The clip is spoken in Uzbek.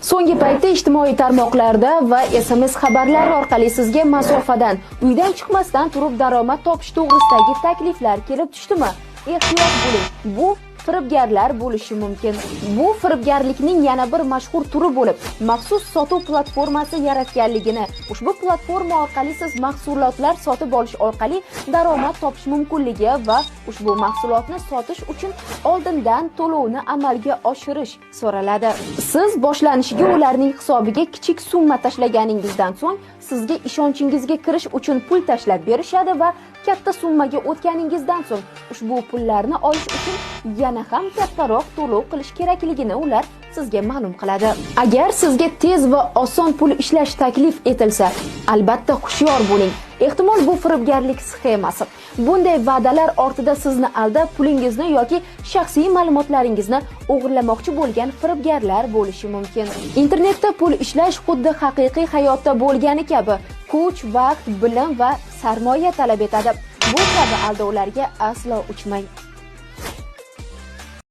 So'nggi paytda ijtimoiy tarmoqlarda va SMS xabarlar orqali sizga masofadan, uydan chiqmasdan turib daromad topish to'g'risidagi takliflar kelib tushdimi? Ehtiyot bo'ling. Bu firibgarlar bo'lishi mumkin. Bu firibgarlikning yana bir mashhur turi bo'lib, maxsus sotuv platformasi yaratganligini, ushbu platforma orqali siz mahsulotlar sotib olish orqali daromad topish mumkinligi va ushbu mahsulotni sotish uchun oldindan to'lovni amalga oshirish so'raladi. Siz boshlanishiga ularning hisobiga kichik summa tashlaganingizdan so'ng sizga ishonchingizga kirish uchun pul tashlab berishadi va katta summaga o'tganingizdan so'ng ushbu pullarni olish uchun yana ham kattaroq to'lov qilish kerakligini ular sizga ma'lum qiladi. Agar sizga tez va oson pul ishlash taklif etilsa, albatta hushyor bo'ling. Ehtimol, bu firibgarlik sxemasi. Bunday va'dalar ortida sizni aldab, pulingizni yoki shaxsiy ma'lumotlaringizni o'g'irlamoqchi bo'lgan firibgarlar bo'lishi mumkin. Internetda pul ishlash xuddi haqiqiy hayotda bo'lgani kabi kuch, vaqt, bilim va sarmoya talab etadi. Bu kabi aldovlarga aslo uchmang.